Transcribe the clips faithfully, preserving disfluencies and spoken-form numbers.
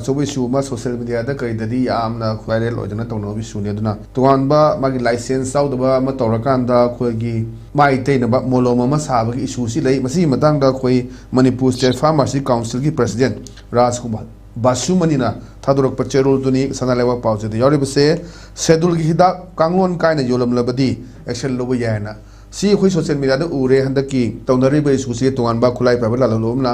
ꯑꯆꯧꯕ ꯏꯁꯨ ꯑꯃ ꯁꯣꯁꯤꯌꯦꯜ ꯃꯤꯗꯤꯌꯥꯗ ꯀꯩꯗꯗꯤ ꯌꯥꯝꯅ ꯚꯥꯏꯔꯦꯜ ꯑꯣꯏꯗꯅ ꯇꯧꯅꯕ ꯏꯁꯨꯅꯤ꯫ ꯑꯗꯨꯅ ꯇꯣꯉꯥꯟꯕ ꯃꯥꯒꯤ ꯂꯥꯏꯁꯦꯟꯁ ꯌꯥꯎꯗꯕ ꯑꯃ ꯇꯧꯔꯀꯥꯟꯗ ꯑꯩꯈꯣꯏꯒꯤ ꯃꯥꯏ ꯇꯩꯅꯕ ꯃꯣꯂꯣꯝ ꯑꯃ ꯁꯥꯕꯒꯤ ꯏꯁꯨꯁꯤ ꯂꯩ꯫ ꯃꯁꯤꯒꯤ ꯃꯇꯥꯡꯗ ꯑꯩꯈꯣꯏ ꯃꯅꯤꯄꯨꯔ ꯁ꯭ꯇꯦꯠ ꯐꯥꯔꯃꯥꯁꯤ ꯀꯥꯎꯟꯁꯤꯜꯒꯤ ꯄ꯭ꯔꯁꯤꯗꯦꯟ ꯔꯥꯖꯀꯨꯃꯥꯔ ꯕꯥꯁꯨꯃꯅꯤꯅ ꯊꯥꯗꯣꯔꯛꯄ ꯆꯦꯔꯣꯜꯗꯨꯅꯤ ꯁꯅꯥ ꯂꯩꯕꯥꯛ ꯄꯥꯎꯆꯦꯗ ꯌꯥꯎꯔꯤꯕꯁꯦ꯫ ꯁꯦꯗꯨꯜꯒꯤ ꯍꯤꯗꯥꯛ ꯀꯥꯡꯂꯣꯟ ꯀꯥꯏꯅ ꯌꯣꯜꯂꯝꯂꯕꯗꯤ ꯑꯦꯛꯁꯟ ꯂꯧꯕ ꯌꯥꯏ ꯍꯥꯏꯅ ꯁꯤ ꯑꯩꯈꯣꯏ ꯁꯣꯁꯤꯌꯦꯜ ꯃꯤꯗꯤꯌꯥꯗ ꯎꯔꯦ꯫ ꯍꯟꯗꯛꯀꯤ ꯇꯧꯅꯔꯤꯕ ꯏꯁꯨꯁꯤ ꯇꯣꯉꯥꯟꯕ ꯈꯨꯠꯂꯥꯏ ꯄꯥꯏꯕ ꯂꯥꯜꯍꯧꯂꯨꯞ ꯑꯃꯅ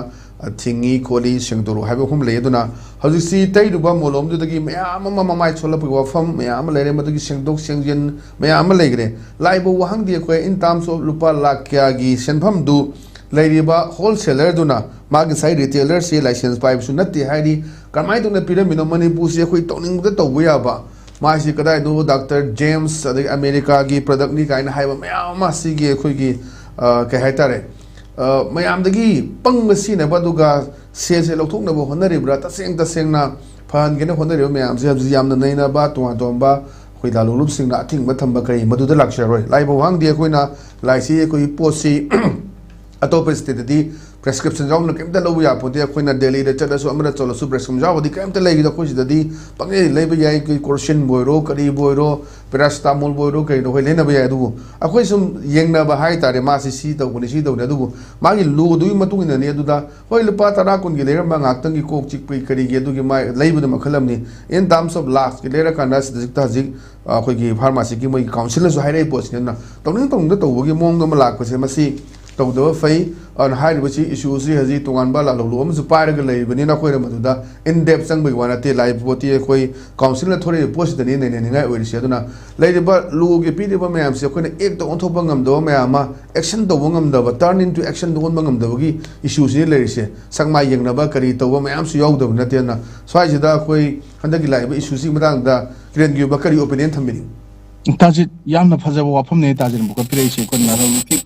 ꯊꯤꯡꯉꯤ ꯈꯣꯠꯂꯤ ꯁꯦꯡꯗꯣꯔꯛꯎ ꯍꯥꯏꯕ ꯃꯐꯝ ꯂꯩ꯫ ꯑꯗꯨꯅ ꯍꯧꯖꯤꯛꯁꯤ ꯇꯩꯔꯨꯕ ꯃꯣꯂꯣꯝꯗꯨꯗꯒꯤ ꯃꯌꯥꯝ ꯑꯃ ꯃꯃꯥꯏ ꯁꯣꯜꯂꯛꯄꯒꯤ ꯋꯥꯐꯝ ꯃꯌꯥꯝ ꯑꯃ ꯂꯩꯔꯦ꯫ ꯃꯗꯨꯒꯤ ꯁꯦꯡꯗꯣꯛ ꯁꯦꯡꯖꯤꯟ ꯃꯌꯥꯝ ꯑꯃ ꯂꯩꯈ꯭ꯔꯦ꯫ ꯂꯥꯏꯕ ꯋꯥꯍꯪꯗꯤ ꯑꯩꯈꯣꯏ in terms of ꯂꯨꯄꯥ ꯂꯥꯛ ꯀꯌꯥꯒꯤ ꯁꯦꯟꯐꯝꯗꯨ ꯂꯩꯔꯤꯕ ꯍꯣꯜꯁꯦꯂꯔꯗꯨꯅ ꯃꯥꯒꯤ ꯉꯁꯥꯏ ꯔꯤꯇꯦꯂꯔꯁꯤ ꯂꯥꯏꯁꯦꯟꯁ ꯄꯥꯏꯕꯁꯨ ꯅꯠꯇꯦ ꯍꯥꯏꯔꯤ꯫ ꯀꯃꯥꯏꯅ ꯇꯧꯅ ꯄꯤꯔꯝꯃꯤꯅꯣ? ꯃꯅꯤꯄꯨꯔꯁꯤ ꯑꯩꯈꯣꯏ ꯇꯧꯅꯤꯡꯕꯗ ꯇꯧꯕ ꯌꯥꯕ ꯃꯥꯏꯁꯤ ꯀꯗꯥꯏꯗꯣ ꯗꯥꯛꯇꯔ ꯖꯦꯝꯁ ꯑꯗꯒꯤ ꯑꯃꯦꯔꯤꯀꯥꯒꯤ ꯄ꯭ꯔꯗꯛꯅꯤ ꯀꯥꯏꯅ ꯍꯥꯏꯕ ꯃꯌꯥꯝ ꯑꯃ ꯁꯤꯒꯤ ꯑꯩꯈꯣꯏꯒꯤ ꯑ, ꯀꯩ ꯍꯥꯏꯇꯥꯔꯦ, ꯑ, ꯃꯌꯥꯝꯗꯒꯤ ꯄꯪꯕ ꯁꯤꯖꯤꯟꯅꯕ ꯑꯗꯨꯒ ꯁꯦꯜꯁꯦ ꯂꯧꯊꯣꯛꯅꯕ ꯍꯣꯠꯅꯔꯤꯕ꯭ꯔꯥ? ꯇꯁꯦꯡ ꯇꯁꯦꯡꯅ ꯐꯍꯟꯒꯦꯅ ꯍꯣꯠꯅꯔꯤꯕ ꯃꯌꯥꯝꯁꯦ ꯍꯧꯖꯤꯛ ꯌꯥꯝꯅ ꯅꯩꯅꯕ ꯇꯣꯉꯥꯟ ꯇꯣꯉꯥꯟꯕ ꯑꯩꯈꯣꯏ ꯂꯥꯂꯣꯡꯂꯨꯞꯁꯤꯡꯅ ꯑꯊꯤꯡꯕ ꯊꯝꯕ ꯀꯔꯤ ꯃꯗꯨꯗ ꯂꯥꯛꯆꯔꯣꯏ꯫ ꯂꯥꯏꯕ ꯋꯥꯍꯪꯗꯤ ꯑꯩꯈꯣꯏꯅ ꯂꯥꯏꯁꯤ ꯑꯩꯈꯣꯏꯒꯤ ꯄꯣꯠꯁꯤ ꯑꯇꯣꯞꯄ ꯁ꯭ꯇꯦꯠꯇꯗꯤ ꯄ꯭ꯔꯦꯁꯀ꯭ꯔꯤꯞꯁꯟ ꯌꯥꯎꯗꯅ ꯀꯩꯝꯇ ꯂꯧꯕ ꯌꯥꯄꯣꯠꯇꯦ꯫ ꯑꯩꯈꯣꯏꯅ ꯗꯦꯜꯂꯤꯗ ꯆꯠꯂꯁꯨ ꯑꯃꯗ ꯆꯠꯂꯁꯨ ꯄ꯭ꯔꯦꯁꯀ꯭ꯔꯤꯞꯁꯟ ꯌꯥꯎꯕꯗꯤ ꯀꯩꯝꯇ ꯂꯩꯈꯤꯗ ꯑꯩꯈꯣꯏ ꯁꯤꯗꯗꯤ ꯄꯪꯂꯩ ꯂꯩꯕ ꯌꯥꯏ꯫ ꯑꯩꯈꯣꯏ ꯀ꯭ꯔꯣꯁꯤꯟꯕꯨ ꯑꯣꯏꯔꯣ ꯀꯔꯤꯕꯨ ꯑꯣꯏꯔꯣ ꯄꯦꯔꯥꯁꯤꯇꯥꯃꯣꯜꯕꯨ ꯑꯣꯏꯔꯣ ꯀꯩꯅꯣ ꯑꯩꯈꯣꯏ ꯂꯩꯅꯕ ꯌꯥꯏ꯫ ꯑꯗꯨꯕꯨ ꯑꯩꯈꯣꯏ ꯁꯨꯝ ꯌꯦꯡꯅꯕ ꯍꯥꯏꯇꯥꯔꯦ ꯃꯥꯁꯤ ꯁꯤ ꯇꯧꯕꯅꯤ ꯁꯤ ꯇꯧꯕꯅꯤ꯫ ꯑꯗꯨꯕꯨ ꯃꯥꯒꯤ ꯂꯣꯗꯨꯒꯤ ꯃꯇꯨꯡ ꯏꯟꯅꯅꯤ꯫ ꯑꯗꯨꯗ ꯍꯣꯏ ꯂꯨꯄꯥ ꯇꯔꯥ ꯀꯨꯟꯒꯤ ꯂꯩꯔꯝꯕ ꯉꯥꯏꯍꯥꯛꯇꯪꯒꯤ ꯀꯣꯛ ꯆꯤꯛꯄꯒꯤ ꯀꯔꯤꯒꯤ ꯑꯗꯨꯒꯤ ꯃꯥꯏ ꯂꯩꯕꯗ ꯃꯈꯜ ꯑꯃꯅꯤ꯫ In terms of ꯂꯥꯛꯁꯀꯤ ꯂꯩꯔꯀꯥꯟꯗ ꯁꯤꯗ ꯍꯧꯖꯤꯛꯇ ꯍꯧꯖꯤꯛ ꯑꯩꯈꯣꯏꯒꯤ ꯐꯥꯔꯃꯥꯁꯤꯒꯤ ꯃꯣꯏꯒꯤ ꯀꯥꯎꯟꯁꯤꯜꯅꯁꯨ ꯍꯥꯏꯔꯛꯏ ꯄꯣꯠꯁꯤꯅ ꯇꯧꯅꯤꯡ ꯇꯧꯅꯤꯡꯗ ꯇꯧꯕꯒꯤ ꯃꯑꯣꯡꯗ ꯑꯃ ꯂꯥꯛꯄꯁꯦ ꯃꯁꯤ ꯇꯧꯗꯕ ꯐꯩ꯫ ꯑꯗꯨꯅ ꯍꯥꯏꯔꯤꯕꯁꯤ ꯏꯁꯨꯁꯤ ꯍꯧꯖꯤꯛ ꯇꯣꯉꯥꯟꯕ ꯂꯥꯜꯍꯧꯂꯨꯞ ꯑꯃꯁꯨ ꯄꯥꯏꯔꯒ ꯂꯩꯔꯤꯕꯅꯤꯅ ꯑꯩꯈꯣꯏꯅ ꯃꯗꯨꯗ in depth ꯆꯪꯕꯒꯤ ꯋꯥ ꯅꯠꯇꯦ꯫ ꯂꯥꯛꯏꯕ ꯄꯣꯠꯇꯤ ꯑꯩꯈꯣꯏ ꯀꯥꯎꯟꯁꯤꯜꯅ ꯊꯣꯔꯛꯏꯕ ꯄꯣꯠꯁꯤꯗꯅꯤ ꯅꯩꯅꯅꯤꯡꯉꯥꯏ ꯑꯣꯏꯔꯤꯁꯤ꯫ ꯑꯗꯨꯅ ꯂꯩꯔꯤꯕ ꯂꯣꯒꯤ ꯄꯤꯔꯤꯕ ꯃꯌꯥꯝꯁꯦ ꯑꯩꯈꯣꯏꯅ ꯑꯦꯛꯇ ꯑꯣꯟꯊꯣꯛꯄ ꯉꯝꯗꯕ ꯃꯌꯥꯝ ꯑꯃ, action ꯇꯧꯕ ꯉꯝꯗꯕ, turn into action ꯑꯣꯟꯕ ꯉꯝꯗꯕꯒꯤ ꯏꯁꯨꯁꯤꯅ ꯂꯩꯔꯤꯁꯦ꯫ ꯁꯛꯃꯥꯏ ꯌꯦꯡꯅꯕ ꯀꯔꯤ ꯇꯧꯕ ꯃꯌꯥꯝꯁꯨ ꯌꯥꯎꯗꯕ ꯅꯠꯇꯦ꯫ ꯑꯗꯨꯅ ꯁ꯭ꯋꯥꯏꯁꯤꯗ ꯑꯩꯈꯣꯏ ꯍꯟꯗꯛꯀꯤ ꯂꯥꯛꯏꯕ ꯏꯁꯨꯁꯤꯒꯤ ꯃꯇꯥꯡꯗ ꯀꯤꯔꯟꯒꯤ ꯑꯣꯏꯕ ꯀꯔꯤ ꯑꯣꯄꯤꯅꯤꯌꯟ ꯊꯝꯕꯤꯅꯤꯡ? ꯇꯥꯖꯤꯠ, ꯌꯥꯝꯅ ꯐꯖꯕ ꯋꯥꯐꯝꯅꯦ ꯇꯥꯖꯤꯠꯅ ꯄꯨꯈꯠꯄꯤꯔꯛꯏꯁꯦ꯫ ꯑꯩꯈꯣꯏꯅ ꯂꯥꯂꯣꯡꯂꯨꯞꯀꯤ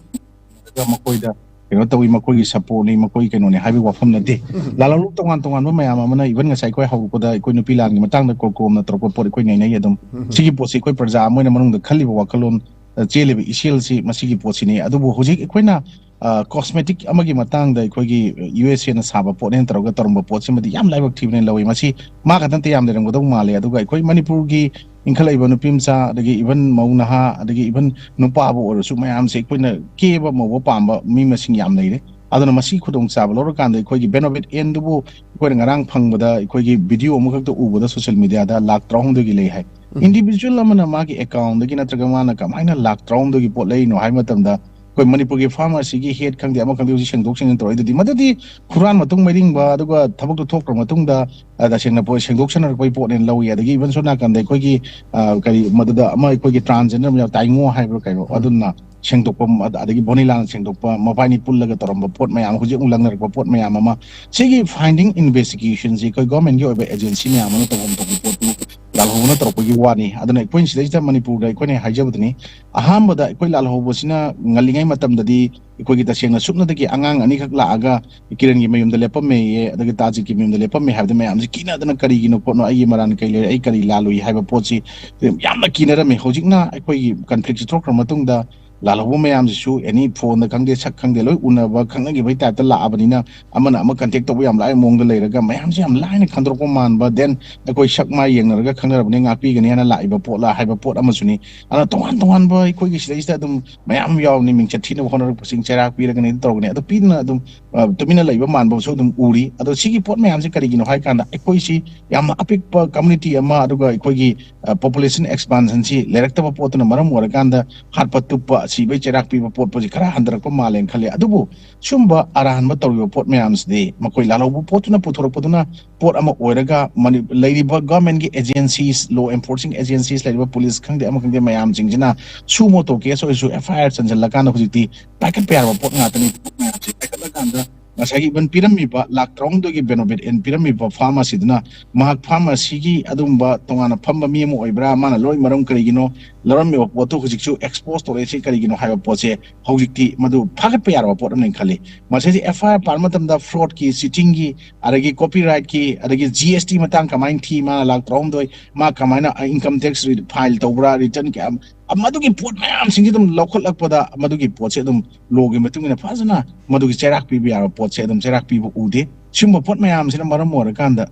ꯃꯈꯣꯏꯗ ꯀꯩꯅꯣ ꯇꯧꯏ, ꯃꯈꯣꯏꯒꯤ ꯁꯞꯄꯣꯔꯠꯅꯤ, ꯃꯈꯣꯏꯒꯤ ꯀꯩꯅꯣꯅꯤ ꯍꯥꯏꯕꯒꯤ ꯋꯥꯐꯝ ꯅꯠꯇꯦ꯫ ꯂꯥꯂꯣꯡꯂꯨꯞ ꯇꯣꯉꯥꯟ ꯇꯣꯉꯥꯟꯕ ꯃꯌꯥꯝ ꯑꯃꯅ, even ꯉꯁꯥꯏ ꯑꯩꯈꯣꯏ ꯍꯧꯔꯛꯄꯗ ꯑꯩꯈꯣꯏ ꯅꯨꯄꯤ ꯂꯥꯟꯒꯤ ꯃꯇꯥꯡꯗ ꯀꯣꯀꯣꯝꯅ ꯇꯧꯔꯛꯄ ꯄꯣꯠ ꯑꯩꯈꯣꯏ ꯅꯩꯅꯩ꯫ ꯑꯗꯨꯝ ꯁꯤꯒꯤ ꯄꯣꯠꯁꯤ ꯑꯩꯈꯣꯏ ꯄ꯭ꯔꯖꯥ ꯑꯃ ꯑꯣꯏꯅ ꯃꯅꯨꯡꯗ ꯈꯜꯂꯤꯕ ꯋꯥꯈꯜꯂꯣꯟ, ꯑ, ꯆꯦꯜꯂꯤꯕ ꯏꯁꯦꯜꯁꯤ ꯃꯁꯤꯒꯤ ꯄꯣꯠꯁꯤꯅꯤ꯫ ꯑꯗꯨꯕꯨ ꯍꯧꯖꯤꯛ ꯑꯩꯈꯣꯏꯅ ꯀꯣꯁꯃꯦꯇꯤꯛ ꯑꯃꯒꯤ ꯃꯇꯥꯡꯗ ꯑꯩꯈꯣꯏꯒꯤ ꯌꯨ ꯑꯦꯁ ꯑꯦꯅ ꯁꯥꯕ ꯄꯣꯠꯅꯦꯅ ꯇꯧꯔꯒ ꯇꯧꯔꯝꯕ ꯄꯣꯠꯁꯤꯃꯗꯤ ꯌꯥꯝ ꯂꯥꯏꯕꯛ ꯊꯤꯕꯅꯦꯅ ꯂꯧꯏ꯫ ꯃꯁꯤ ꯃꯥ ꯈꯛꯇ ꯅꯠꯇꯦ, ꯌꯥꯝ ꯂꯩꯔꯝꯒꯗꯧ ꯃꯥꯜꯂꯦ꯫ ꯑꯗꯨꯒ ꯑꯩꯈꯣꯏ ꯃꯅꯤꯄꯨꯔꯒꯤ ꯏꯟꯈꯠꯂꯛꯏꯕ ꯅꯨꯄꯤ ꯃꯆꯥ, ꯑꯗꯒꯤ ꯏꯚꯟ ꯃꯧ ꯅꯍꯥ, ꯑꯗꯒꯤ ꯏꯚꯟ ꯅꯨꯄꯥꯕꯨ ꯑꯣꯏꯔꯁꯨ, ꯃꯌꯥꯝꯁꯦ ꯑꯩꯈꯣꯏꯅ ꯀꯦꯕ ꯃꯧꯕ ꯄꯥꯝꯕ ꯃꯤ ꯃꯁꯤꯡ ꯌꯥꯝ ꯂꯩꯔꯦ꯫ ꯑꯗꯨꯅ ꯃꯁꯤ ꯈꯨꯗꯣꯡꯆꯥꯕ ꯂꯧꯔꯀꯥꯟꯗ ꯑꯩꯈꯣꯏꯒꯤ ꯕꯦꯅꯣꯕꯤꯠ ꯑꯦꯟꯗꯨꯕꯨ ꯑꯩꯈꯣꯏꯅ ꯉꯔꯥꯡ ꯐꯪꯕꯗ, ꯑꯩꯈꯣꯏꯒꯤ ꯚꯤꯗꯤꯑꯣ ꯑꯃꯈꯛꯇ ꯎꯕꯗ, ꯁꯣꯁꯤꯌꯦꯜ ꯃꯤꯗꯤꯌꯥꯗ ꯂꯥꯛ ꯇꯔꯥꯍꯨꯝꯗꯣꯏꯒꯤ ꯂꯩ ꯍꯥꯏ꯫ ꯏꯟꯗꯤꯕꯤꯖꯨꯋꯦꯜ ꯑꯃꯅ ꯃꯥꯒꯤ ꯑꯦꯀꯥꯎꯟꯗꯒꯤ ꯅꯠꯇ꯭ꯔꯒ ꯃꯥꯅ ꯀꯃꯥꯏꯅ ꯂꯥꯛ ꯇꯔꯥꯍꯨꯝꯗꯣꯏꯒꯤ ꯄꯣꯠ ꯂꯩꯔꯤꯅꯣ ꯍꯥꯏꯕ ꯃꯇꯝꯗ, ꯑꯩꯈꯣꯏ ꯃꯅꯤꯄꯨꯔꯒꯤ ꯐꯥꯔꯃꯥꯁꯤꯒꯤ ꯍꯦꯠ ꯈꯪꯗꯦ, ꯑꯃ ꯈꯪꯗꯦ, ꯍꯧꯖꯤꯛ ꯁꯦꯡꯗꯣꯛ ꯁꯦꯡꯖꯤꯟ ꯇꯧꯔꯛꯏꯗꯨꯗꯤ, ꯃꯗꯨꯗꯤ ꯍꯨꯔꯥꯟ ꯃꯇꯨꯡ ꯃꯔꯤꯡꯕ, ꯑꯗꯨꯒ ꯊꯕꯛꯇꯨ ꯊꯣꯛꯈ꯭ꯔ ꯃꯇꯨꯡꯗ, ꯑ, ꯇꯁꯦꯡꯅ ꯄꯣꯠ ꯁꯦꯡꯗꯣꯛ ꯁꯦꯡꯅꯔꯛꯄꯒꯤ ꯄꯣꯠꯅꯦꯅ ꯂꯧꯏ꯫ ꯑꯗꯒꯤ ꯏꯚꯟ ꯁꯣꯝ ꯅꯥꯀꯟꯗ ꯑꯩꯈꯣꯏꯒꯤ, ꯑ, ꯀꯔꯤ, ꯃꯗꯨꯗ ꯑꯃ ꯑꯩꯈꯣꯏꯒꯤ ꯇ꯭ꯔꯥꯟꯁꯖꯦꯟꯗꯔ ꯑꯃ ꯌꯥꯎ-, ꯇꯥꯏꯉꯣ ꯍꯥꯏꯕ꯭ꯔꯥ ꯀꯩꯅꯣ, ꯑꯗꯨꯅ ꯁꯦꯡꯗꯣꯛꯄ, ꯑꯗ-, ꯑꯗꯒꯤ ꯕꯣꯅꯤꯂꯥꯅ ꯁꯦꯡꯗꯣꯛꯄ, ꯃꯕꯥꯏꯅꯤ ꯄꯨꯜꯂꯒ ꯇꯧꯔꯝꯕ ꯄꯣꯠ ꯃꯌꯥꯝ, ꯍꯧꯖꯤꯛ ꯑꯃꯨꯛ ꯂꯪꯅꯔꯛꯄ ꯄꯣꯠ ꯃꯌꯥꯝ ꯑꯃ, ꯁꯤꯒꯤ ꯐꯥꯏꯟꯗꯤꯡ ꯏꯟꯚꯦꯁꯇꯤꯒꯦꯁꯟꯁꯤ ꯑꯩꯈꯣꯏ ꯒꯣꯔꯃꯦꯟꯒꯤ ꯑꯣꯏꯕ ꯑꯦꯖꯦꯟꯁꯤ ꯃꯌꯥꯝ ꯑꯃꯅ ꯇꯧꯐꯝ ꯊꯣꯛꯄ ꯄꯣꯠꯇꯨ ꯂꯥꯜꯍꯧꯕꯅ ꯇꯧꯔꯛꯄꯒꯤ ꯋꯥꯅꯤ꯫ ꯑꯗꯨꯅ ꯑꯩꯈꯣꯏꯅ ꯁꯤꯗꯩꯁꯤꯗ ꯃꯅꯤꯄꯨꯔꯗ ꯑꯩꯈꯣꯏꯅ ꯍꯥꯏꯖꯕꯗꯨꯅꯤ, ꯑꯍꯥꯟꯕꯗ ꯑꯩꯈꯣꯏ ꯂꯥꯜꯍꯧꯕꯁꯤꯅ ꯉꯜꯂꯤꯉꯩ ꯃꯇꯝꯗꯗꯤ ꯑꯩꯈꯣꯏꯒꯤ ꯇꯁꯦꯡꯅ ꯁꯨꯞꯅꯗꯒꯤ ꯑꯉꯥꯡ ꯑꯅꯤꯈꯛ ꯂꯥꯛꯑꯒ ꯀꯤꯔꯟꯒꯤ ꯃꯌꯨꯝꯗ ꯂꯦꯞꯄꯝꯃꯦꯌꯦ, ꯑꯗꯒꯤ ꯇꯥꯖꯤꯠꯀꯤ ꯃꯌꯨꯝꯗ ꯂꯦꯞꯄꯝꯃꯦ ꯍꯥꯏꯕꯗ ꯃꯌꯥꯝꯁꯤ ꯀꯤꯅꯗꯅ, "ꯀꯔꯤꯒꯤꯅꯣ ꯈꯣꯠꯅꯣ, ꯑꯩꯒꯤ ꯃꯔꯥꯟ ꯀꯔꯤ ꯂꯩꯔꯦ, ꯑꯩ ꯀꯔꯤ ꯂꯥꯜꯂꯨꯏ?" ꯍꯥꯏꯕ ꯄꯣꯠꯁꯤ ꯌꯥꯝꯅ ꯀꯤꯅꯔꯝꯃꯤ꯫ ꯍꯧꯖꯤꯛꯅ ꯑꯩꯈꯣꯏꯒꯤ ꯀꯟꯐ꯭ꯂꯤꯛꯁꯤ ꯊꯣꯛꯈ꯭ꯔ ꯃꯇꯨꯡꯗ ꯂꯥꯜꯍꯧꯕ ꯃꯌꯥꯝꯁꯤꯁꯨ ꯑꯦꯅꯤ ꯐꯣꯟꯗ ꯈꯪꯗꯦ, ꯁꯛ ꯈꯪꯗꯦ, ꯂꯣꯏ ꯎꯅꯕ, ꯈꯪꯅꯈꯤꯕꯒꯤ ꯇꯥꯏꯞꯇ ꯂꯥꯛꯑꯕꯅꯤꯅ, ꯑꯃꯅ ꯑꯃ ꯀꯟꯇꯦꯛ ꯇꯧꯕ ꯌꯥꯝ ꯂꯥꯏꯕ ꯃꯑꯣꯡꯗ ꯂꯩꯔꯒ ꯃꯌꯥꯝꯁꯦ ꯌꯥꯝ ꯂꯥꯏꯅ ꯈꯟꯗꯣꯔꯛꯄ ꯃꯥꯟꯕ, ꯗꯦꯟ ꯑꯩꯈꯣꯏ ꯁꯛ ꯃꯥꯏ ꯌꯦꯡꯅꯔꯒ ꯈꯪꯅꯔꯕꯅꯤ, ꯉꯥꯛꯄꯤꯒꯅꯤ ꯍꯥꯏꯅ ꯂꯥꯛꯏꯕ ꯄꯣꯠꯂ ꯍꯥꯏꯕ ꯄꯣꯠ ꯑꯃꯁꯨꯅꯤ꯫ ꯑꯗꯨꯅ ꯇꯣꯉꯥꯟ ꯇꯣꯉꯥꯟꯕ ꯑꯩꯈꯣꯏꯒꯤ ꯁꯤꯗꯩꯁꯤꯗ ꯑꯗꯨꯝ ꯃꯌꯥꯝ ꯌꯥꯎꯔꯤꯅꯤ, ꯃꯤꯡꯆꯠ ꯊꯤꯅꯕ ꯍꯣꯠꯅꯔꯛꯄꯁꯤꯡ ꯆꯩꯔꯥꯛ ꯄꯤꯔꯒꯅꯤ, ꯇꯧꯔꯒꯅꯤ꯫ ꯑꯗꯣ ꯄꯤꯗꯅ ꯑꯗꯨꯝ, ꯑ, ꯇꯨꯃꯤꯟꯅ ꯂꯩꯕ ꯃꯥꯟꯕꯁꯨ ꯑꯗꯨꯝ ꯎꯔꯤ꯫ ꯑꯗꯣ ꯁꯤꯒꯤ ꯄꯣꯠ ꯃꯌꯥꯝꯁꯦ ꯀꯔꯤꯒꯤꯅꯣ ꯍꯥꯏ ꯀꯥꯟꯗ, ꯑꯩꯈꯣꯏꯁꯤ ꯌꯥꯝꯅ ꯑꯄꯤꯛꯄ ꯀꯝꯃꯨꯅꯤꯇꯤ ꯑꯃ, ꯑꯗꯨꯒ ꯑꯩꯈꯣꯏꯒꯤ, ꯑ, ꯄꯣꯄꯨꯂꯦꯁꯟ ꯑꯦꯛꯁꯄꯥꯟꯁꯟꯁꯤ ꯂꯩꯔꯛꯇꯕ ꯄꯣꯠꯇꯨꯅ ꯃꯔꯝ ꯑꯣꯏꯔꯀꯥꯟꯗ ꯍꯥꯠꯄ ꯇꯨꯞꯄ, ꯁꯤꯕꯩ ꯆꯩꯔꯥꯛ ꯄꯤꯕ ꯄꯣꯠꯄꯁꯤ ꯈꯔ ꯍꯟꯊꯔꯛꯄ ꯃꯥꯜꯂꯦꯅ ꯈꯜꯂꯦ꯫ ꯑꯗꯨꯕꯨ ꯁꯨꯝꯕ ꯑꯔꯥꯟꯕ ꯇꯧꯔꯤꯕ ꯄꯣꯠ ꯃꯌꯥꯝꯁꯤꯗꯤ ꯃꯈꯣꯏ ꯂꯥꯜꯍꯧꯕ ꯄꯣꯠꯇꯨꯅ ꯄꯨꯊꯣꯔꯛꯄꯗꯨꯅ ꯄꯣꯠ ꯑꯃ ꯑꯣꯏꯔꯒ, ꯃꯅꯤ-, ꯂꯩꯔꯤꯕ ꯒꯚꯔꯟꯃꯦꯟꯠꯀꯤ ꯑꯦꯖꯦꯟꯁꯤꯁ, ꯂꯣ ꯑꯦꯟꯐꯣꯔꯁꯤꯡ ꯑꯦꯖꯦꯟꯁꯤꯁ, ꯂꯩꯔꯤꯕ ꯄꯨꯂꯤꯁ ꯈꯪꯗꯦ, ꯑꯃ ꯈꯪꯗꯦ, ꯃꯌꯥꯝꯁꯤꯡꯁꯤꯅ ꯁꯨ ꯃꯣꯇꯣ ꯀꯦꯁ ꯑꯣꯏꯔꯁꯨ ꯑꯦꯐ ꯑꯥꯏ ꯑꯥꯔ ꯆꯟꯁꯤꯜꯂꯀꯥꯟꯗ ꯍꯧꯖꯤꯛꯇꯤ ꯄꯥꯏꯈꯠꯄ ꯌꯥꯔꯕ ꯄꯣꯠ ꯉꯥꯛꯇꯅꯤ꯫ ꯄꯣꯠ ꯃꯌꯥꯝꯁꯦ ꯄꯥꯏꯈꯠꯂꯀꯥꯟꯗ ꯉꯁꯥꯏꯒꯤ ꯏꯚꯟ ꯄꯤꯔꯝꯃꯤꯕ ꯂꯥꯛ ꯇꯔꯥꯍꯨꯝꯗꯣꯏꯒꯤ ꯕꯦꯅꯣꯕꯤꯠ ꯑꯦꯟ ꯄꯤꯔꯝꯃꯤꯕ ꯐꯥꯔꯃꯥꯁꯤꯗꯨꯅ ꯃꯍꯥꯛ ꯐꯥꯔꯃꯥꯁꯤꯒꯤ ꯑꯗꯨꯒꯨꯝꯕ ꯇꯣꯉꯥꯟꯅ ꯐꯝꯕ ꯃꯤ ꯑꯃ ꯑꯣꯏꯕ꯭ꯔꯥ, ꯃꯥꯅ ꯂꯣꯏ ꯃꯔꯝ ꯀꯔꯤꯒꯤꯅꯣ, ꯂꯧꯔꯝꯃꯤꯕ ꯄꯣꯠꯇꯨ ꯍꯧꯖꯤꯛꯁꯨ ꯑꯦꯛꯁꯄꯣꯖ ꯇꯧꯔꯛꯏꯁꯤ ꯀꯔꯤꯒꯤꯅꯣ ꯍꯥꯏꯕ ꯄꯣꯠꯁꯦ ꯍꯧꯖꯤꯛꯇꯤ ꯃꯗꯨ ꯐꯥꯒꯠꯄ ꯌꯥꯔꯕ ꯄꯣꯠ ꯑꯃꯅꯤ ꯈꯜꯂꯤ꯫ ꯃꯁꯤꯁꯦ ꯑꯦꯐ ꯑꯥꯏ ꯑꯥꯔ ꯄꯥꯟꯕ ꯃꯇꯝꯗ ꯐ꯭ꯔꯣꯗꯀꯤ, ꯆꯤꯇꯤꯡꯒꯤ, ꯑꯗꯒꯤ ꯀꯣꯄꯤꯔꯥꯏꯠꯀꯤ, ꯑꯗꯒꯤ ꯖꯤ ꯑꯦꯁ ꯇꯤ ꯃꯇꯥꯡ ꯀꯃꯥꯏꯅ ꯊꯤ, ꯃꯥꯅ ꯂꯥꯛ ꯇꯔꯥꯍꯨꯝꯗꯣꯏ, ꯃꯥ ꯀꯃꯥꯏꯅ ꯏꯟꯀꯝ ꯇꯦꯛꯁ ꯐꯥꯏꯜ ꯇꯧꯕ꯭ꯔꯥ, ꯔꯤꯇꯔꯟ ꯀꯌꯥ, ꯃꯗꯨꯒꯤ ꯄꯣꯠ ꯃꯌꯥꯝꯁꯤꯡꯁꯤ ꯑꯗꯨꯝ ꯂꯧꯈꯠꯂꯛꯄꯗ ꯃꯗꯨꯒꯤ ꯄꯣꯠꯁꯦ ꯑꯗꯨꯝ ꯂꯣꯒꯤ ꯃꯇꯨꯡ ꯏꯟꯅ ꯐꯖꯅ ꯃꯗꯨꯒꯤ ꯆꯩꯔꯥꯛ ꯄꯤꯕ ꯌꯥꯕ ꯄꯣꯠꯁꯦ ꯑꯗꯨꯝ ꯆꯩꯔꯥꯛ ꯄꯤꯕ ꯎꯗꯦ꯫ ꯁꯤꯒꯨꯝꯕ ꯄꯣꯠ ꯃꯌꯥꯝꯁꯤꯅ ꯃꯔꯝ ꯑꯣꯏꯔꯀꯥꯟꯗ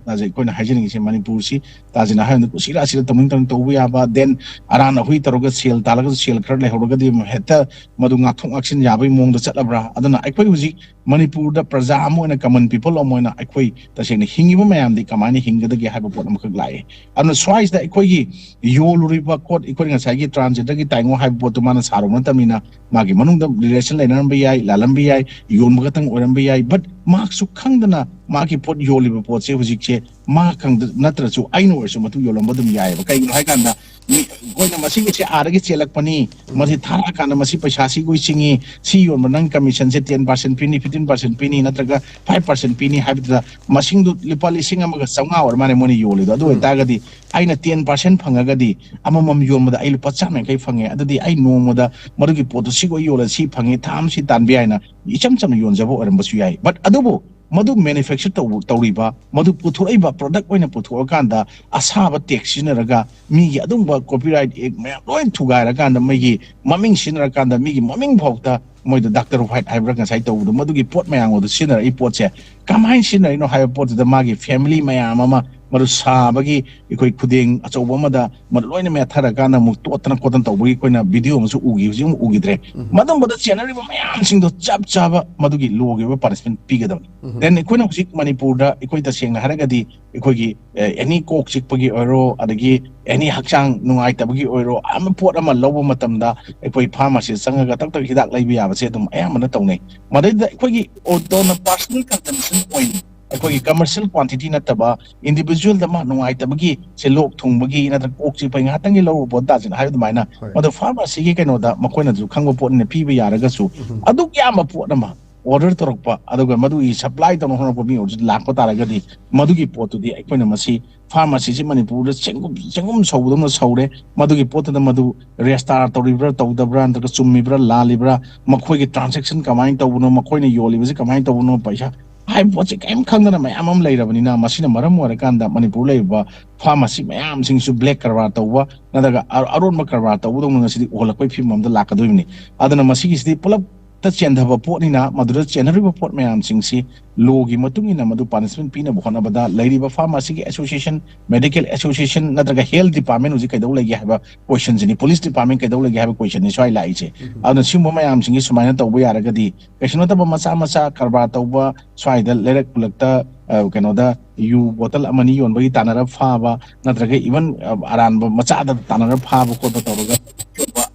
ꯇꯥꯖꯩ ꯑꯩꯈꯣꯏꯅ ꯍꯥꯏꯖꯅꯤꯡꯉꯤꯁꯦ, ꯃꯅꯤꯄꯨꯔꯁꯤ ꯇꯥꯖꯤꯅ ꯍꯥꯏꯕꯗ ꯀꯨꯁꯤ ꯔꯥꯁꯤꯗ ꯇꯧꯅꯤꯡ ꯇꯧꯅꯤꯡ ꯇꯧꯕ ꯌꯥꯕ, ꯗꯦꯟ ꯑꯔꯥꯟ ꯑꯍꯨꯏ ꯇꯧꯔꯒ ꯁꯦꯜ ꯇꯥꯜꯂꯒꯁꯨ ꯁꯦꯜ ꯈꯔ ꯂꯩꯍꯧꯔꯒꯗꯤ ꯍꯦꯛꯇ ꯃꯗꯨ ꯉꯥꯛꯊꯣꯛ ꯉꯥꯛꯁꯤꯟ ꯌꯥꯕꯒꯤ ꯃꯑꯣꯡꯗ ꯆꯠꯂꯕ꯭ꯔꯥ? ꯑꯗꯨꯅ ꯑꯩꯈꯣꯏ ꯍꯧꯖꯤꯛ ꯃꯅꯤꯄꯨꯔꯗ ꯄ꯭ꯔꯖꯥ ꯑꯃ ꯑꯣꯏꯅ, ꯀꯃꯟ ꯄꯤꯄꯜ ꯑꯃ ꯑꯣꯏꯅ ꯑꯩꯈꯣꯏ ꯇꯁꯦꯡꯅ ꯍꯤꯡꯉꯤꯕ ꯃꯌꯥꯝꯗꯤ ꯀꯃꯥꯏꯅ ꯍꯤꯡꯒꯗꯒꯦ ꯍꯥꯏꯕ ꯄꯣꯠ ꯑꯃꯈꯛ ꯂꯥꯛꯑꯦ꯫ ꯑꯗꯨꯅ ꯁ꯭ꯋꯥꯏꯁꯤꯗ ꯑꯩꯈꯣꯏꯒꯤ ꯌꯣꯜꯂꯨꯔꯤꯕ ꯄꯣꯠ, ꯑꯩꯈꯣꯏꯅ ꯉꯁꯥꯏꯒꯤ ꯇ꯭ꯔꯥꯟꯁꯖꯦꯟꯗꯔꯒꯤ ꯇꯥꯏꯉꯣ ꯍꯥꯏꯕ ꯄꯣꯠꯇꯨ ꯃꯥꯅ ꯁꯥꯔꯨꯕ ꯅꯠꯇꯕꯅꯤꯅ, ꯃꯥꯒꯤ ꯃꯅꯨꯡꯗ ꯔꯤꯂꯦꯁꯟ ꯂꯩꯅꯔꯝꯕ ꯌꯥꯏ, ꯂꯥꯜꯂꯝꯕ ꯌꯥꯏ, ꯌꯣꯟꯕ ꯈꯛꯇꯪ ꯑꯣꯏꯔꯝꯕ ꯌꯥꯏ, ꯕꯠ ꯃꯍꯥꯛꯁꯨ ꯈꯪꯗꯅ ꯃꯥꯒꯤ ꯄꯣꯠ ꯌꯣꯜꯂꯤꯕ ꯄꯣꯠꯁꯦ ꯍꯧꯖꯤꯛꯁꯦ ꯃꯥ ꯈꯪꯗ ꯅꯠꯇ꯭ꯔꯁꯨ ꯑꯩꯅ ꯑꯣꯏꯔꯁꯨ ꯃꯇꯨꯡ ꯌꯣꯜꯂꯝꯕ ꯑꯗꯨꯝ ꯌꯥꯏꯑꯕ꯫ ꯀꯩꯒꯤꯅꯣ ꯍꯥꯏꯀꯥꯟꯗ ꯃꯤ ꯑꯩꯈꯣꯏꯅ ꯃꯁꯤꯒꯤꯁꯦ ꯑꯥꯗꯒꯤ ꯆꯦꯜꯂꯛꯄꯅꯤ, ꯃꯁꯤ ꯊꯥꯔꯛꯑꯀꯥꯟꯗ ꯃꯁꯤ ꯄꯩꯁꯥ ꯁꯤꯈꯣꯏ ꯆꯤꯡꯉꯤ, ꯁꯤ ꯌꯣꯟꯕ ꯅꯪ ꯀꯃꯤꯁꯟꯁꯦ ꯇꯦꯟ ꯄꯥꯔꯁꯦꯟ ꯄꯤꯅꯤ, ꯐꯤꯐꯇꯤꯟ ꯄꯥꯔꯁꯦꯟ ꯄꯤꯅꯤ, ꯅꯠꯇ꯭ꯔꯒ ꯐꯥꯏꯚ ꯄꯥꯔꯁꯦꯟ ꯄꯤꯅꯤ ꯍꯥꯏꯕꯗꯨꯗ ꯃꯁꯤꯡꯗꯨ ꯂꯨꯄꯥ ꯂꯤꯁꯤꯡ ꯑꯃꯒ ꯆꯥꯝꯃꯉꯥ ꯑꯣꯏꯔ ꯃꯥꯜꯂꯦ ꯃꯣꯏꯅ ꯌꯣꯜꯂꯤꯗꯣ꯫ ꯑꯗꯨ ꯑꯣꯏꯇꯥꯔꯒꯗꯤ ꯑꯩꯅ ꯇꯦꯟ ꯄꯥꯔꯁꯦꯟ ꯐꯪꯉꯒꯗꯤ ꯑꯃꯃꯝ ꯌꯣꯟꯕꯗ ꯑꯩ ꯂꯨꯄꯥ ꯆꯥꯝꯃ ꯌꯥꯡꯈꯩ ꯐꯪꯉꯦ꯫ ꯑꯗꯨꯗꯤ ꯑꯩ ꯅꯣꯡꯃꯗ ꯃꯗꯨꯒꯤ ꯄꯣꯠꯇꯨ ꯁꯤꯈꯣꯏ ꯌꯣꯜꯂ ꯁꯤ ꯐꯪꯉꯦ, ꯊꯥ ꯑꯃ ꯁꯤ ꯇꯥꯟꯕ ꯌꯥꯏꯅ ꯏꯆꯝ ꯆꯝꯅ ꯌꯣꯟꯖꯕ ꯑꯣꯏꯔꯝꯕꯁꯨ ꯌꯥꯏ꯫ ꯕꯠ ꯑꯗꯨꯕꯨ ꯃꯗꯨ ꯃꯦꯅꯨꯐꯦꯛꯆꯔ ꯇꯧꯕ, ꯇꯧꯔꯤꯕ, ꯃꯗꯨ ꯄꯨꯊꯣꯛꯏꯕ ꯄ꯭ꯔꯗꯛ ꯑꯣꯏꯅ ꯄꯨꯊꯣꯛꯑꯀꯥꯟꯗ ꯑꯁꯥꯕ ꯇꯦꯛꯁ ꯁꯤꯖꯤꯟꯅꯔꯒ ꯃꯤꯒꯤ ꯑꯗꯨꯒꯨꯝꯕ ꯀꯣꯄꯤꯔꯥꯏꯠ ꯑꯦꯛ ꯃꯌꯥꯝ ꯂꯣꯏ ꯊꯨꯒꯥꯏꯔꯀꯥꯟꯗ ꯃꯣꯏꯒꯤ ꯃꯃꯤꯡ ꯁꯤꯖꯤꯟꯅꯔꯀꯥꯟꯗ ꯃꯤꯒꯤ ꯃꯃꯤꯡ ꯐꯥꯎꯗ ꯃꯣꯏꯗ ꯗꯥꯛꯇꯔ ꯋꯥꯏꯠ ꯍꯥꯏꯕ꯭ꯔꯥ ꯉꯁꯥꯏ ꯇꯧꯕꯗꯣ, ꯃꯗꯨꯒꯤ ꯄꯣꯠ ꯃꯌꯥꯝ ꯑꯗꯨ ꯁꯤꯖꯤꯟꯅꯔꯛꯏ ꯄꯣꯠꯁꯦ ꯀꯃꯥꯏꯅ ꯁꯤꯖꯤꯟꯅꯔꯤꯅꯣ ꯍꯥꯏꯕ ꯄꯣꯠꯇꯨꯗ ꯃꯥꯒꯤ ꯐꯦꯃꯤꯂꯤ ꯃꯌꯥꯝ ꯑꯃ ꯃꯗꯨ ꯁꯥꯕꯒꯤ ꯑꯩꯈꯣꯏ ꯈꯨꯗꯦꯡ ꯑꯆꯧꯕ ꯑꯃꯗ ꯃꯗꯨ ꯂꯣꯏꯅ ꯃꯦꯠꯊꯔꯀꯥꯟꯗ ꯑꯃꯨꯛ ꯇꯣꯠꯇꯅ ꯈꯣꯠꯇꯅ ꯇꯧꯕꯒꯤ ꯑꯩꯈꯣꯏꯅ ꯚꯤꯗꯤꯑꯣ ꯑꯃꯁꯨ ꯎꯈꯤ, ꯍꯧꯖꯤꯛ ꯑꯃꯨꯛ ꯎꯈꯤꯗ꯭ꯔꯦ꯫ ꯃꯗꯨꯝꯕꯗ ꯆꯦꯟꯅꯔꯤꯕ ꯃꯌꯥꯝꯁꯤꯡꯗꯣ ꯆꯞ ꯆꯥꯕ ꯃꯗꯨꯒꯤ ꯂꯣꯒꯤ ꯑꯣꯏꯕ ꯄꯥꯅꯤꯁꯃꯦꯟ ꯄꯤꯒꯗꯕꯅꯤ꯫ ꯗꯦꯟ ꯑꯩꯈꯣꯏꯅ ꯍꯧꯖꯤꯛ ꯃꯅꯤꯄꯨꯔꯗ ꯑꯩꯈꯣꯏ ꯇꯁꯦꯡꯅ ꯍꯥꯏꯔꯒꯗꯤ ꯑꯩꯈꯣꯏꯒꯤ ꯑꯦꯅꯤ ꯀꯣꯛ ꯆꯤꯛꯄꯒꯤ ꯑꯣꯏꯔꯣ, ꯑꯗꯒꯤ ꯑꯦꯅꯤ ꯍꯛꯆꯥꯡ ꯅꯨꯡꯉꯥꯏꯇꯕꯒꯤ ꯑꯣꯏꯔꯣ, ꯑꯃ ꯄꯣꯠ ꯑꯃ ꯂꯧꯕ ꯃꯇꯝꯗ ꯑꯩꯈꯣꯏ ꯐꯥꯔꯃꯥꯁꯤꯗ ꯆꯪꯉꯒ ꯇꯛ ꯇꯛ ꯍꯤꯗꯥꯛ ꯂꯩꯕ ꯌꯥꯕꯁꯦ ꯑꯗꯨꯝ ꯑꯌꯥꯝꯕꯅ ꯇꯧꯅꯩ꯫ ꯃꯗꯩꯗ ꯑꯩꯈꯣꯏꯒꯤ ꯑꯣꯇꯣꯅ ꯄꯥꯔꯁꯣꯅꯦꯜ ꯀꯟꯖꯝꯁꯟ ꯑꯣꯏꯅ ꯑꯩꯈꯣꯏꯒꯤ ꯀꯃꯔꯁꯤꯌꯦꯜ ꯀ꯭ꯋꯥꯟꯇꯤꯇꯤ ꯅꯠꯇꯕ ꯏꯟꯗꯤꯕꯤꯖꯨꯋꯦꯜꯗ ꯃꯥ ꯅꯨꯡꯉꯥꯏꯇꯕꯒꯤ, ꯁꯦ ꯂꯣꯛ ꯊꯨꯡꯕꯒꯤ ꯅꯠꯇ꯭ꯔꯒ ꯀꯣꯛ ꯆꯤꯛꯄꯒꯤ ꯉꯥꯏꯍꯥꯛꯇꯪꯒꯤ ꯂꯧꯔꯨꯕ ꯄꯣꯠ ꯇꯥꯁꯤꯅ ꯍꯥꯏꯕ ꯑꯗꯨꯃꯥꯏꯅ ꯍꯣꯏ꯫ ꯃꯗꯨ ꯐꯥꯔꯃꯥꯁꯤꯒꯤ ꯀꯩꯅꯣꯗ ꯃꯈꯣꯏꯅꯁꯨ ꯈꯪꯕ ꯄꯣꯠꯅꯤꯅ ꯄꯤꯕ ꯌꯥꯔꯒꯁꯨ ꯎꯝ꯫ ꯑꯗꯨꯛ ꯌꯥꯝꯕ ꯄꯣꯠ ꯑꯃ ꯑꯣꯔꯗꯔ ꯇꯧꯔꯛꯄ, ꯑꯗꯨꯒ ꯃꯗꯨꯒꯤ ꯁꯄ꯭ꯂꯥꯏ ꯇꯧꯅ ꯍꯣꯠꯅꯔꯛꯄ ꯃꯤ ꯑꯣꯏꯔꯁꯨ ꯂꯥꯛꯄ ꯇꯥꯔꯒꯗꯤ, ꯃꯗꯨꯒꯤ ꯄꯣꯠꯇꯨꯗꯤ ꯑꯩꯈꯣꯏꯅ ꯃꯁꯤ ꯐꯥꯔꯃꯥꯁꯤꯁꯤ ꯃꯅꯤꯄꯨꯔꯗ ꯆꯦꯡꯒꯨꯝ ꯆꯦꯡꯒꯨꯝ ꯁꯧꯕꯗꯧꯅ ꯁꯧꯔꯦ꯫ ꯃꯗꯨꯒꯤ ꯄꯣꯠꯇꯨꯗ ꯃꯗꯨ ꯔꯦꯖꯤꯁꯇꯥꯔ ꯇꯧꯔꯤꯕ꯭ꯔꯥ ꯇꯧꯗꯕ꯭ꯔꯥ, ꯅꯠꯇ꯭ꯔꯒ ꯆꯨꯝꯃꯤꯕ꯭ꯔꯥ ꯂꯥꯜꯂꯤꯕ꯭ꯔꯥ, ꯃꯈꯣꯏꯒꯤ ꯇ꯭ꯔꯥꯟꯖꯦꯛꯁꯟ ꯀꯃꯥꯏꯅ ꯇꯧꯕꯅꯣ, ꯃꯈꯣꯏꯅ ꯌꯣꯜꯂꯤꯕꯁꯤ ꯀꯃꯥꯏꯅ ꯇꯧꯕꯅꯣ, ꯄꯩꯁꯥ, ꯍꯥꯏꯕ ꯄꯣꯠꯁꯦ ꯀꯔꯤꯝ ꯈꯪꯗꯅ ꯃꯌꯥꯝ ꯑꯃ ꯂꯩꯔꯕꯅꯤꯅ, ꯃꯁꯤꯅ ꯃꯔꯝ ꯑꯣꯏꯔꯀꯥꯟꯗ ꯃꯅꯤꯄꯨꯔ ꯂꯩꯔꯤꯕ ꯐꯥꯔꯃꯥꯁꯤ ꯃꯌꯥꯝꯁꯤꯡꯁꯨ ꯕ꯭ꯂꯦꯛ ꯀꯔꯕꯥꯔ ꯇꯧꯕ ꯅꯠꯇ꯭ꯔꯒ ꯑ- ꯑꯔꯣꯟꯕ ꯀꯔꯕꯥꯔ ꯇꯧꯕꯗꯧꯅ ꯉꯁꯤꯗꯤ ꯎꯍꯜꯂꯛꯄꯒꯤ ꯐꯤꯕꯝ ꯑꯃꯗ ꯂꯥꯛꯀꯗꯣꯔꯤꯕꯅꯤ꯫ ꯑꯗꯨꯅ ꯃꯁꯤꯒꯤꯁꯤꯗꯤ ꯄꯨꯂꯞꯇ ꯆꯦꯟꯊꯕ ꯄꯣꯠꯅꯤꯅ, ꯃꯗꯨꯗ ꯆꯦꯟꯅꯔꯤꯕ ꯄꯣꯠ ꯃꯌꯥꯝꯁꯤꯡꯁꯤ ꯂꯣꯒꯤ ꯃꯇꯨꯡ ꯏꯟꯅ ꯃꯗꯨ ꯄꯥꯅꯤꯁꯃꯦꯟ ꯄꯤꯅꯕ ꯍꯣꯠꯅꯕꯗ ꯂꯩꯔꯤꯕ ꯐꯥꯔꯃꯥꯁꯤꯒꯤ ꯑꯦꯁꯣꯁꯤꯌꯦꯁꯟ, ꯃꯦꯗꯤꯀꯦꯜ ꯑꯦꯁꯣꯁꯤꯌꯦꯁꯟ ꯅꯠꯇ꯭ꯔꯒ ꯍꯦꯜꯊ ꯗꯤꯄꯥꯔꯠꯃꯦꯟ ꯍꯧꯖꯤꯛ ꯀꯩꯗꯧ ꯂꯩꯒꯦ ꯍꯥꯏꯕ ꯀꯣꯏꯁꯟꯁꯤꯅꯤ, ꯄꯨꯂꯤꯁ ꯗꯤꯄꯥꯔꯠꯃꯦꯟ ꯀꯩꯗꯧ ꯂꯩꯒꯦ ꯍꯥꯏꯕ ꯀꯣꯏꯁꯟꯅꯤ ꯁ꯭ꯋꯥꯏ ꯂꯥꯛꯏꯁꯦ꯫ ꯑꯗꯨꯅ ꯁꯤꯒꯨꯝꯕ ꯃꯌꯥꯝꯁꯤꯡꯁꯤ ꯁꯨꯃꯥꯏꯅ ꯇꯧꯕ ꯌꯥꯔꯒꯗꯤ ꯀꯩꯁꯨ ꯅꯠꯇꯕ ꯃꯆꯥ ꯃꯆꯥ ꯀꯔꯕꯥꯔ ꯇꯧꯕ, ꯁ꯭ꯋꯥꯏꯗ ꯂꯩꯔꯛ ꯈꯨꯂꯛꯇ, ꯑ, ꯀꯩꯅꯣꯗ ꯌꯨ ꯕꯣꯇꯜ ꯑꯃꯅꯤ ꯌꯣꯟꯕꯒꯤ ꯇꯥꯟꯅꯔ ꯐꯥꯕ, ꯅꯠꯇ꯭ꯔꯒ ꯏꯚꯟ, ꯑ, ꯑꯔꯥꯟꯕ ꯃꯆꯥꯗ ꯇꯥꯟꯅꯔ ꯐꯥꯕ ꯈꯣꯠꯄ ꯇꯧꯔꯒ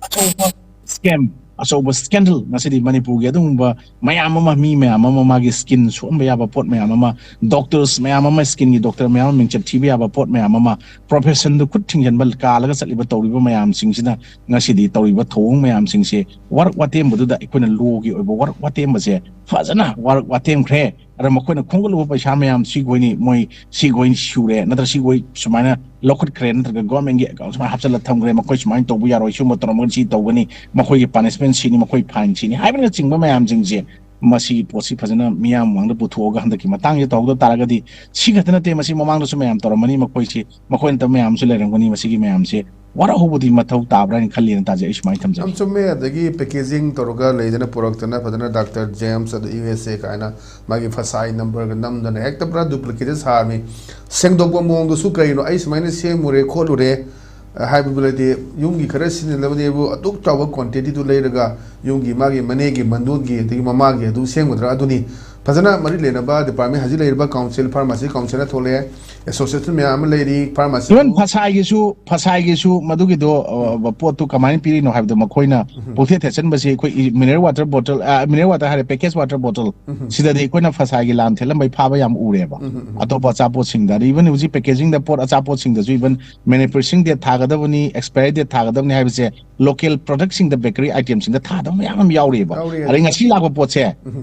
ꯑꯆꯧꯕ ꯁ꯭ꯀꯦꯝ, ꯑꯆꯧꯕ ꯁ꯭ꯀꯦꯟꯗꯜ ꯉꯁꯤꯗꯤ ꯃꯅꯤꯄꯨꯔꯒꯤ ꯑꯗꯨꯒꯨꯝꯕ ꯃꯌꯥꯝ ꯑꯃ, ꯃꯤ ꯃꯌꯥꯝ ꯑꯃ, ꯃꯥꯒꯤ ꯁ꯭ꯀꯤꯟ ꯁꯣꯛꯍꯟꯕ ꯌꯥꯕ ꯄꯣꯠ ꯃꯌꯥꯝ ꯑꯃ, ꯗꯣꯛꯇꯔꯁ ꯃꯌꯥꯝ ꯑꯃ, ꯁ꯭ꯀꯤꯟꯒꯤ ꯗꯣꯛꯇꯔ ꯃꯌꯥꯝ ꯑꯃ ꯃꯤꯡꯆꯠ ꯊꯤꯕ ꯌꯥꯕ ꯄꯣꯠ ꯃꯌꯥꯝ ꯑꯃ, ꯄ꯭ꯔꯣꯐꯦꯁꯟꯗꯨ ꯈꯨꯠ ꯊꯤꯡꯖꯤꯟꯕ ꯀꯥꯜꯂꯒ ꯆꯠꯂꯤꯕ ꯇꯧꯔꯤꯕ ꯃꯌꯥꯝꯁꯤꯡꯁꯤꯅ ꯉꯁꯤꯗꯤ ꯇꯧꯔꯤꯕ ꯊꯧꯑꯣꯡ ꯃꯌꯥꯝꯁꯤꯡꯁꯦ ꯋꯥꯔꯛ ꯋꯥꯇꯦꯝꯕꯗꯨꯗ ꯑꯩꯈꯣꯏꯅ ꯂꯣꯒꯤ ꯑꯣꯏꯕ ꯋꯥꯔꯛ ꯋꯥꯇꯦꯝꯕꯁꯦ ꯐꯖꯅ ꯋꯥꯔꯛ ꯋꯥꯇꯦꯝꯈ꯭ꯔꯦ꯫ ꯑꯗ ꯃꯈꯣꯏꯅ ꯈꯣꯝꯒꯠꯂꯨꯕ ꯄꯩꯁꯥ ꯃꯌꯥꯝ ꯁꯤꯒꯣꯏꯅꯤ, ꯃꯣꯏ ꯁꯤꯒꯣꯏ ꯁꯨꯔꯦ, ꯅꯠꯇ꯭ꯔ ꯁꯤꯒꯣꯏ ꯁꯨꯃꯥꯏꯅ ꯂꯧꯈꯠꯈ꯭ꯔꯦ, ꯅꯠꯇ꯭ꯔꯒ ꯒꯣꯔꯃꯦꯟꯒꯤ ꯑꯦꯀꯥꯎꯟ ꯁꯨꯃꯥꯏꯅ ꯍꯥꯞꯆꯤꯜꯂ ꯊꯝꯈ꯭ꯔꯦ, ꯃꯈꯣꯏ ꯁꯨꯃꯥꯏꯅ ꯇꯧꯕ ꯌꯥꯔꯣꯏ, ꯁꯤꯒꯨꯝꯕ ꯇꯧꯔꯝꯃꯒꯗꯤ ꯁꯤ ꯇꯧꯒꯅꯤ, ꯃꯈꯣꯏꯒꯤ ꯄꯥꯅꯤꯁꯃꯦꯟ ꯁꯤꯅꯤ, ꯃꯈꯣꯏ ꯐꯥꯏꯟ ꯁꯤꯅꯤ ꯍꯥꯏꯕꯅꯆꯤꯡꯕ ꯃꯌꯥꯝꯁꯤꯡꯁꯦ ꯃꯁꯤꯒꯤ ꯄꯣꯠꯁꯤ ꯐꯖꯅ ꯃꯤꯌꯥꯝ ꯃꯃꯥꯡꯗ ꯄꯨꯊꯣꯛꯑꯒ ꯍꯟꯗꯛꯀꯤ ꯃꯇꯥꯡꯁꯤꯗ ꯇꯧꯍꯧꯗ ꯇꯥꯔꯒꯗꯤ, ꯁꯤ ꯈꯛꯇ ꯅꯠꯇꯦ, ꯃꯁꯤ ꯃꯃꯥꯡꯗꯁꯨ ꯃꯌꯥꯝ ꯇꯧꯔꯝꯃꯅꯤ, ꯃꯈꯣꯏꯁꯤ ꯃꯈꯣꯏ ꯅꯠꯇꯕ ꯃꯌꯥꯝ ꯑꯃꯁꯨ ꯂꯩꯔꯝꯒꯅꯤ꯫ ꯃꯁꯤꯒꯤ ꯃꯌꯥꯝꯁꯦ ꯋꯥꯔꯛꯍꯧꯕꯗꯤ ꯃꯊꯧ ꯇꯥꯕ꯭ꯔꯥ ꯍꯥꯏꯅ ꯈꯜꯂꯤꯅ ꯇꯥꯖꯩ꯫ ꯑꯩ ꯁꯨꯃꯥꯏꯅ ꯊꯝꯖꯒꯦ꯫ ꯌꯥꯝ ꯆꯨꯝꯃꯦ꯫ ꯑꯗꯒꯤ ꯄꯦꯀꯦꯖꯤꯡ ꯇꯧꯔꯒ ꯂꯩꯗꯅ ꯄꯨꯔꯛꯇꯅ ꯐꯖꯅ ꯗꯥꯛꯇꯔ ꯖꯦꯝꯁ ꯑꯗ ꯌꯨ ꯑꯦꯁ ꯑꯦ ꯀꯥꯏꯅ ꯃꯥꯒꯤ ꯐꯁꯥꯏ ꯅꯝꯕꯔꯒ ꯅꯝꯗꯅ ꯍꯦꯛꯇ ꯄꯨꯔꯥ ꯗꯨꯄ꯭ꯂꯤꯀꯦꯇꯦꯠ ꯁꯥꯔꯝꯃꯤ꯫ ꯁꯦꯡꯗꯣꯛꯄ ꯃꯑꯣꯡꯗꯨꯁꯨ ꯀꯔꯤꯅꯣ, ꯑꯩ ꯁꯨꯃꯥꯏꯅ ꯁꯦꯝꯃꯨꯔꯦ ꯈꯣꯠꯂꯨꯔꯦ ꯍꯥꯏꯕꯗꯨ ꯂꯩꯇꯦ꯫ ꯌꯨꯝꯒꯤ ꯈꯔ ꯁꯤꯖꯤꯟꯅꯅꯕꯅꯦꯕꯨ ꯑꯗꯨꯛ ꯆꯥꯎꯕ ꯀ꯭ꯋꯥꯟꯇꯤꯇꯤꯗꯨ ꯂꯩꯔꯒ ꯌꯨꯝꯒꯤ ꯃꯥꯒꯤ ꯃꯅꯦꯒꯤ ꯃꯟꯗꯣꯟꯒꯤ ꯑꯗꯒꯤ ꯃꯃꯥꯒꯤ ꯑꯗꯨ ꯁꯦꯝꯒꯗ꯭ꯔꯥ? ꯑꯗꯨꯅꯤ ꯐꯖꯅ ꯃꯔꯤ ꯂꯩꯅꯕ ꯗꯤꯄꯥꯔꯠꯃꯦꯟ ꯍꯧꯖꯤꯛ ꯂꯩꯔꯤꯕ ꯀꯥꯎꯟꯁꯤꯜ, ꯐꯥꯔꯃꯥꯁꯤ ꯀꯥꯎꯟꯁꯤꯜꯅ ꯊꯣꯛꯂꯛꯑꯦ꯫ ꯑꯦꯁꯣꯁꯤꯌꯦꯁꯟ ꯃꯌꯥꯝ ꯑꯃ ꯂꯩꯔꯤ, ꯐꯥꯔꯃꯥꯁꯤ ꯏꯚꯟ ꯐꯁꯥꯏꯒꯤꯁꯨ ꯐꯁꯥꯏꯒꯤꯁꯨ ꯃꯗꯨꯒꯤꯗꯣ ꯑ, ꯄꯣꯠꯇꯨ ꯀꯃꯥꯏꯅ ꯄꯤꯔꯤꯅꯣ ꯍꯥꯏꯕꯗꯣ ꯃꯈꯣꯏꯅ ꯄꯨꯛꯊꯦꯠ ꯊꯦꯠꯆꯟꯕꯁꯤ ꯑꯩꯈꯣꯏ mineral water bottle, mineral water ꯍꯥꯏꯔꯦ, ꯄꯦꯀꯦꯖ ꯋꯥꯇꯔ ꯕꯣꯇꯜ, ꯁꯤꯗꯗꯤ ꯑꯩꯈꯣꯏꯅ ꯐꯁꯥꯏꯒꯤ ꯂꯥꯟ ꯊꯦꯠꯂꯝꯕꯩ ꯐꯥꯕ ꯌꯥꯝ ꯎꯔꯦꯕ꯫ ꯑꯇꯣꯞꯄ ꯑꯆꯥꯄꯣꯠꯁꯤꯡꯗ ꯑꯗ ꯏꯚꯟ ꯍꯧꯖꯤꯛ ꯄꯦꯀꯦꯖꯤꯡꯗ ꯄꯣꯠ ꯑꯆꯥꯄꯣꯠꯁꯤꯡꯗꯁꯨ ꯏꯚꯟ ꯃꯦꯅꯨꯐꯦꯛꯆꯔꯤꯡ ꯗꯦꯠ ꯊꯥꯒꯗꯕꯅꯤ, ꯑꯦꯛꯁꯄꯥꯏꯔꯤ ꯗꯦꯠ ꯊꯥꯒꯗꯕꯅꯤ ꯍꯥꯏꯕꯁꯦ ꯂꯣꯀꯦꯜ ꯄ꯭ꯔꯗꯛꯁꯤꯡꯗ, ꯕꯦꯀꯔꯤ ꯑꯥꯏꯇꯦꯝꯁꯤꯡꯗ ꯊꯥꯗꯕ ꯃꯌꯥꯝ ꯑꯃ ꯌꯥꯎꯔꯤꯑꯕ꯫ ꯌꯥꯎꯔꯤ, ꯑꯗꯩ ꯉꯁꯤ ꯂꯥꯛꯄ ꯄꯣꯠꯁꯦ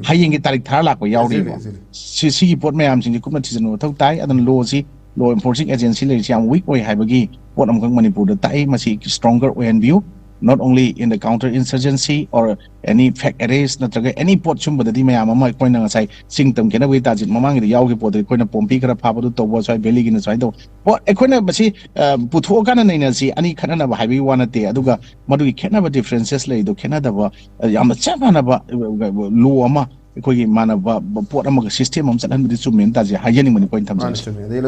ꯍꯌꯦꯡꯒꯤ ꯇꯥꯔꯤꯛ ꯊꯥꯔ ꯂꯥꯛꯄ ꯌꯥꯎꯔꯤꯑꯕ꯫ ꯌꯥꯎꯔꯤ꯫ ꯁꯤ ꯁꯤꯒꯤ ꯄꯣꯠ ꯃꯌꯥꯝꯁꯤꯡꯁꯤ ꯀꯨꯞꯅ ꯊꯤꯖꯤꯟꯕ ꯃꯊꯧ ꯇꯥꯏ꯫ ꯑꯗꯨꯅ ꯂꯣꯁꯤ, ꯂꯣ ꯏꯟꯐꯣꯔꯁꯤꯡ ꯑꯦꯖꯦꯟꯁꯤ ꯂꯩꯔꯤꯁꯤ ꯌꯥꯝ ꯋꯤꯛ ꯑꯣꯏ ꯍꯥꯏꯕꯒꯤ ꯄꯣꯠ ꯑꯃꯈꯛ ꯃꯅꯤꯄꯨꯔꯗ ꯇꯥꯛꯏ꯫ ꯃꯁꯤ ꯁ꯭ꯇꯔꯣꯡꯒꯔ ꯑꯣꯏꯍꯟꯕꯤꯌꯨ, not only in the counter insurgency or any fact arrest ꯅꯠꯇ꯭ꯔꯒ ꯑꯦꯅꯤ ꯄꯣꯠ ꯁꯨꯝꯕꯗꯗꯤ ꯃꯌꯥꯝ ꯑꯃ ꯑꯩꯈꯣꯏꯅ ꯉꯁꯥꯏ ꯆꯤꯡ ꯇꯝ ꯈꯦꯠꯅꯕꯒꯤ ꯇꯥꯖꯤꯠ ꯃꯃꯥꯡꯒꯤꯗ ꯌꯥꯎꯈꯤꯕ ꯄꯣꯠꯇꯗꯤ ꯑꯩꯈꯣꯏꯅ ꯄꯣꯝꯄꯤ ꯈꯔ ꯐꯥꯕꯗꯨ ꯇꯧꯕ, ꯁ꯭ꯋꯥꯏ ꯚꯦꯂꯤꯒꯤꯅ ꯁꯨꯃꯥꯏꯅ ꯇꯧꯕ ꯄꯣꯠ ꯑꯩꯈꯣꯏꯅ ꯃꯁꯤ ꯑ, ꯄꯨꯊꯣꯛꯑꯀꯥꯟꯗ ꯅꯩꯅꯁꯤ, ꯑꯅꯤ ꯈꯠꯅꯅꯕ ꯍꯥꯏꯕꯒꯤ ꯋꯥ ꯅꯠꯇꯦ꯫ ꯑꯗꯨꯒ ꯃꯗꯨꯒꯤ ꯈꯦꯠꯅꯕ, ꯗꯤꯐ꯭ꯔꯦꯟꯁꯦꯁ ꯂꯩꯔꯤꯗꯣ ꯈꯦꯠꯅꯗꯕ, ꯑ, ꯌꯥꯝꯅ ꯆꯞ ꯃꯥꯟꯅꯕ ꯂꯣ ꯑꯃ, ꯑꯩꯈꯣꯏꯒꯤ ꯃꯥꯟꯅꯕ ꯄꯣꯠ ꯑꯃꯒ ꯁꯤꯁꯇꯦꯝ ꯑꯃ ꯆꯠꯍꯟꯕꯗꯤ ꯆꯨꯝꯃꯦꯅ ꯇꯥꯖꯩ, ꯍꯥꯏꯖꯅꯤꯡꯕꯅꯤ ꯑꯩꯈꯣꯏꯅ ꯃꯥꯅ ꯊꯝꯖꯔꯤꯁꯦ꯫ ꯆꯨꯝꯃꯦ꯫ ꯑꯗꯩ